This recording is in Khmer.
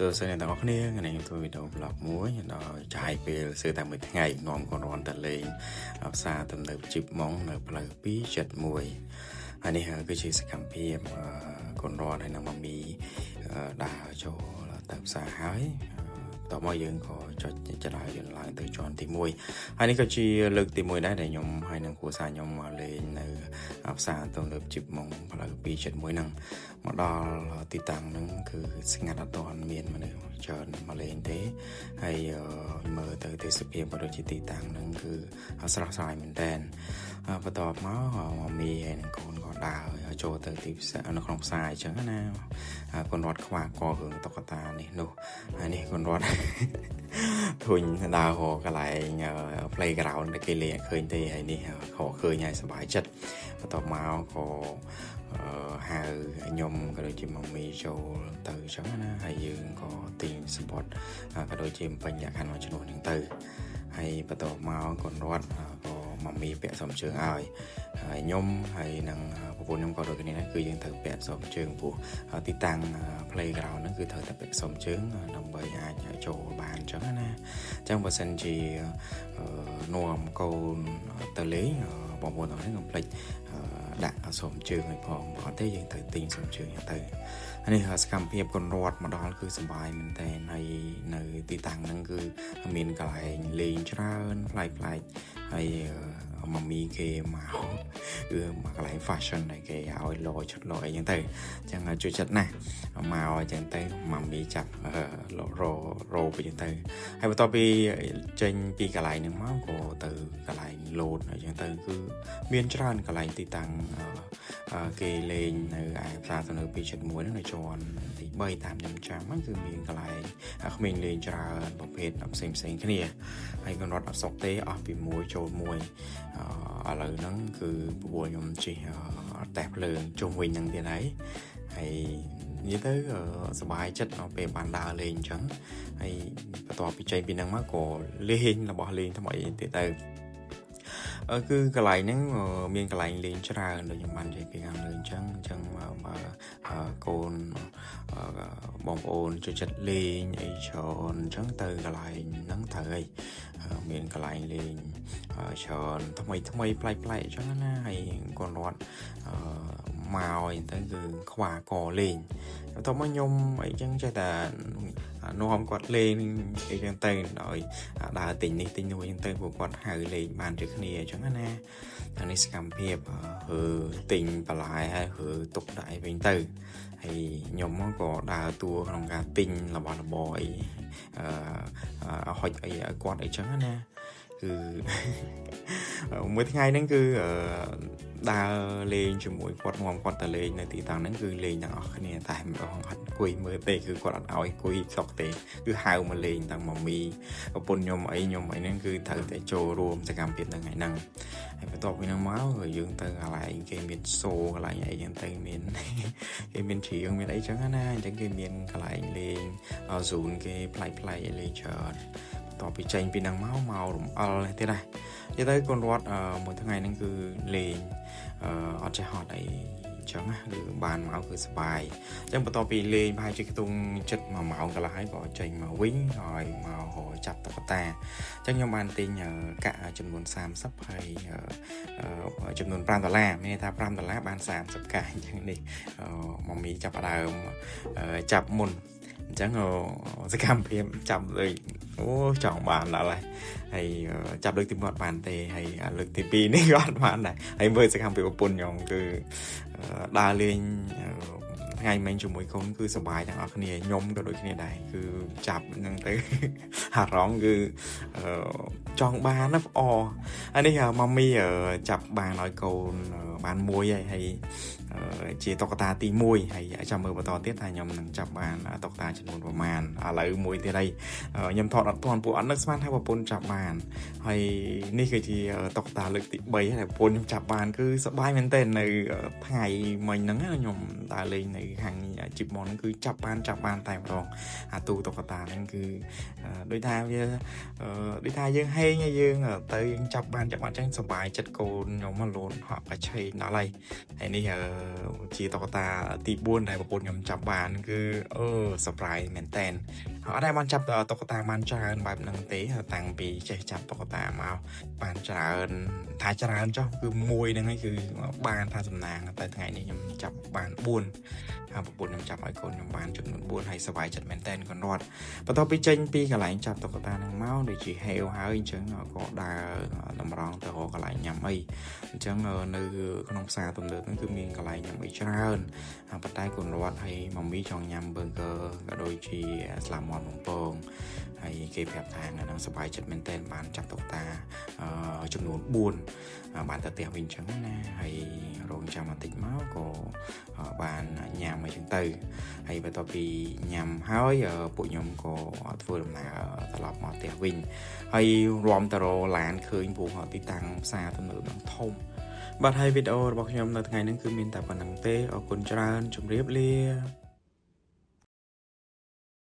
សួស្តីអ្នកទាំងអស់គ្នាថ្ងៃនេះខ្ញុំធ្វើវីដេអូ vlog មួយដល់ចាយពេលសើតែមួយថ្ងៃនាំកូនរន់ទៅលេងផ្សារទំនើបជីបម៉ុងនៅផ្លូវ271ហើយនេះគឺជាសកម្មភាពកូនរន់ហើយនិងម៉ាមីដើរចូលទៅផ្សារហើយតមកយើងក៏ចុចចរាយន្តឡើងទៅជាន់ទី1ហើយនេះក៏ជាលើកទី1ដែរដែលខ្ញុំហើយនឹងគ្រួសារខ្ញុំមកលេងនៅផ្សារទំនើបជីបម៉ុងផ្លូវ271ហ្នឹងមកដល់ទីតាំងហ្នឹងគឺស្ងាត់អត់ទាន់មានមនុស្សច្រើនមកលេងទេហើយមើលទៅទេសភាពក៏ដូចជាទីតាំងហ្នឹងគឺស្រស់ស្រាយមែនតើបន្ទាប់មកម៉ាមីហើយនឹងកូនក៏ដើរចូលទៅទីផ្សារនៅក្នុងផ្សារអញ្ចឹងណាកូនរត់ខ្វះករឿងតុក្កតានេះនោះហើយនេះកូនរត់ធុញដើររកកន្លែង playground ដែលគេលេងឃើញទេហើយនេះខកឃើញហើយសប្បាយចិត្តបន្ទាប់មកក៏ហៅខ្ញុំក៏ដូចជាម៉ាមីចូលទៅអញ្ចឹងណាហើយយើងក៏ទិញសម្បត្តិក៏ដូចជាពេញលក្ខខណ្ឌមួយចំនួនហ្នឹងទៅហើយបន្ទាប់មកកូនរត់ក៏ម៉ាមីពាក់សំជើងឲ្យហើយខ្ញុំហើយនឹងប្រពន្ធខ្ញុំក៏ដូចគ្នាដែរគឺយើងត្រូវពាក់សំជើងព្រោះទីតាំង playground ហ្នឹងគឺត្រូវតែពាក់សំជើងដើម្បីអាចចូលបានអញ្ចឹងណាអញ្ចឹងបើសិនជានាំកូនទៅលេងបងប្អូនទាំងនេះកុំភ្លេចដាក់សំជើងឲ្យផងបើអត់ទេយើងត្រូវទិញសំជើងទៅនេះសកម្មភាពកូនរត់មកដល់គឺសប្បាយមែនតើហើយនៅទីតាំងហ្នឹងគឺមានកន្លែងលេងច្រើនប្លែកៗហើយម៉ាមីគេមកគឺមកកន្លែង fashion ដែលគេឲ្យលឈុតលអីចឹងទៅអញ្ចឹងជួយចិត្តណាស់មកអញ្ចឹងទៅម៉ាមីចាប់ររោអញ្ចឹងទៅហើយបន្ទាប់ពីចេញពីកន្លែងហ្នឹងមកក៏ទៅកន្លែងលោតអញ្ចឹងទៅគឺមានច្រើនកន្លែងទីតាំងគេលេងនៅឯផ្សារទំនើប271ហ្នឹងនៅជាន់ទី3តាមខ្ញុំចាំហ្នឹងគឺមានកន្លែងក្មេងលេងច្រើនប្រភេទផ្សេងផ្សេងគ្នាហើយកូនរត់អត់សុកទេអស់ពីមួយចូលមួយឥឡូវហ្នឹងគឺប្រពន្ធខ្ញុំជិះតេះភ្លើងជុំវិញហ្នឹងទៀតហើយហើយនិយាយទៅសប្បាយចិត្តដល់ពេលបានដើរលេងអញ្ចឹងហើយបន្ទាប់ពីចេញពីហ្នឹងមកក៏លេងរបស់លេងថ្មីទៀតទៅគឺកន្លែងហ្នឹងមានកន្លែងលេងច្រើនដូចខ្ញុំបាននិយាយពីខាងលើអញ្ចឹងបើកូនបងប្អូនចូលចិត្តលេងអីច្រើនអញ្ចឹងទៅកន្លែងហ្នឹងត្រូវហើយមានកន្លែងលេងច្រើនថ្មីថ្មីប្លែកៗអញ្ចឹងណាហើយកូនរត់មកអញ្ចឹងទៅគឺខ្វះកលេងបន្ទាប់មកខ្ញុំអីចឹងចេះតែនាំគាត់លេងអីចឹងទៅដោយដើរទិញនេះទិញនោះអញ្ចឹងទៅពួកគាត់ហៅលេងបានជាគ្នាអញ្ចឹងណាអានេះសកម្មភាពទិញបន្លែហើយទុកដាក់វិញទៅហើយខ្ញុំក៏ដើរតួក្នុងការទិញរបស់របរអីហុចអីឲ្យគាត់អីចឹងណាគឺមួយថ្ងៃហ្នឹងគឺដើរលេងជាមួយគាត់នាំគាត់ទៅលេងនៅទីតាំងហ្នឹងគឺលេងទាំងអស់គ្នាតែម្ដងអត់អង្គុយមើលទេគឺគាត់អត់ឲ្យអង្គុយសុកទេគឺហៅមកលេងទាំងម៉ាមីប្រពន្ធខ្ញុំអីហ្នឹងគឺត្រូវតែចូលរួមសកម្មភាពនៅថ្ងៃហ្នឹងហើយបន្ទាប់ពីហ្នឹងមកយើងទៅកន្លែងគេមានសូកន្លែងអីចឹងទៅមានគេមានជ្រៀងមានអីចឹងណាអញ្ចឹងគេមានកន្លែងលេងហ្សូនគេប្លែកៗលេងច្រើនបន្ទាប់ពីចេញពីហ្នឹងមករំអិលទៀតដែរនិយាយទៅកូនរត់មួយថ្ងៃហ្នឹងគឺលេងអត់ចេះហត់អីអញ្ចឹងណាគឺបានមកគឺសប្បាយអញ្ចឹងបន្ទាប់ពីលេងប្រហែលជាខ្ទង់ចិត្ត1ម៉ោងកន្លះហើយក៏ចេញមកវិញហើយមករកចាប់តុក្កតាអញ្ចឹងខ្ញុំបានទិញកាក់ចំនួន30ហើយចំនួន5ដុល្លារមានន័យថា5ដុល្លារបាន30កាក់អញ្ចឹងនេះម៉ាមីចាប់ដើមចាប់មុនអញ្ចឹងសកម្មភាពចាប់ដូចអូចង់បានដល់ហើយចាប់លើកទី1អត់បានទេហើយលើកទី2នេះក៏អត់បានដែរហើយមើលសកម្មភាពប្រពន្ធខ្ញុំគឺដើរលេងថ្ងៃមិញជាមួយកូនគឺសប្បាយទាំងអស់គ្នាខ្ញុំក៏ដូចគ្នាដែរគឺចាប់ហ្នឹងទៅអារម្មណ៍គឺចង់បានណាផ្អហើយនេះម៉ាមីចាប់បានឲ្យកូនបានមួយហើយជាតុក្កតាទី1ហើយចាំមើលបន្តទៀតថាខ្ញុំនឹងចាប់បានតុក្កតាចំនួនប្រមាណឥឡូវមួយទៀតហើយខ្ញុំថតអត់ទាន់ពួកអត់នឹកស្មានថាប្រពន្ធចាប់បានហើយនេះគឺជាតុក្កតាលើកទី3ហើយប្រពន្ធខ្ញុំចាប់បានគឺសប្បាយមែនទែននៅថ្ងៃមិញហ្នឹងខ្ញុំដើរលេងនៅខាងជីបម៉ុនហ្នឹងគឺចាប់បានតែម្ដងអាទូតុក្កតាហ្នឹងគឺដូចថាវាដូចថាយើងហេងហើយយើងទៅយើងចាប់បានអញ្ចឹងសប្បាយចិត្តកូនខ្ញុំមកលូនហក់កាឆេងដល់ហើយហើយនេះ ជាតុក្កតាទី4ដែលប្រពន្ធខ្ញុំចាប់បាន គឺអឺ surprise មែនតែន អត់ដែលបានចាប់តុក្កតាបានច្រើនបែបហ្នឹងទេ តាំងពីចេះចាប់តុក្កតាមកបានច្រើនថាច្រើនចុះ គឺមួយហ្នឹងឯងគឺបានថាសំណាង តែថ្ងៃនេះខ្ញុំចាប់បាន4 ហើយប្រពន្ធខ្ញុំចាប់ឲ្យកូនខ្ញុំបានចំនួន4 ហើយសប្បាយចិត្តមែនតែនកូនរត់។ បន្ទាប់ពីចេញពីកន្លែងចាប់តុក្កតាហ្នឹងមកដូចជាហេវហើយ អញ្ចឹងក៏ដើរតម្រង់ទៅរកកន្លែងញ៉ាំអី។ អញ្ចឹងនៅក្នុងផ្សារទំនើបហ្នឹងគឺមានកន្លែងញ៉ាំអីច្រើន ប៉ុន្តែកូនរត់ហើយម៉ាមីចង់ញ៉ាំ burger ក៏ដូចជាស្លាមាន់បំពង ហើយគេប្រាប់ថាថ្ងៃហ្នឹងសប្បាយចិត្តមែនទែន បានចាប់តុក្កតាចំនួន4បានទៅផ្ទះវិញអញ្ចឹងណា ហើយរងចាំបន្តិចមកក៏បានញ៉ាំអីចឹងទៅ។ ហើយបន្ទាប់ពីញ៉ាំហើយ ពួកខ្ញុំក៏ធ្វើដំណើរត្រឡប់មកផ្ទះវិញ ហើយរំទៅរឡានឃើញ ព្រោះទីតាំងផ្សារទំនើបហ្នឹងធំ។ បាទ ហើយវីដេអូរបស់ខ្ញុំនៅថ្ងៃនេះគឺមានតែប៉ុណ្្នឹងទេ។ អរគុណច្រើន ជម្រាបលា។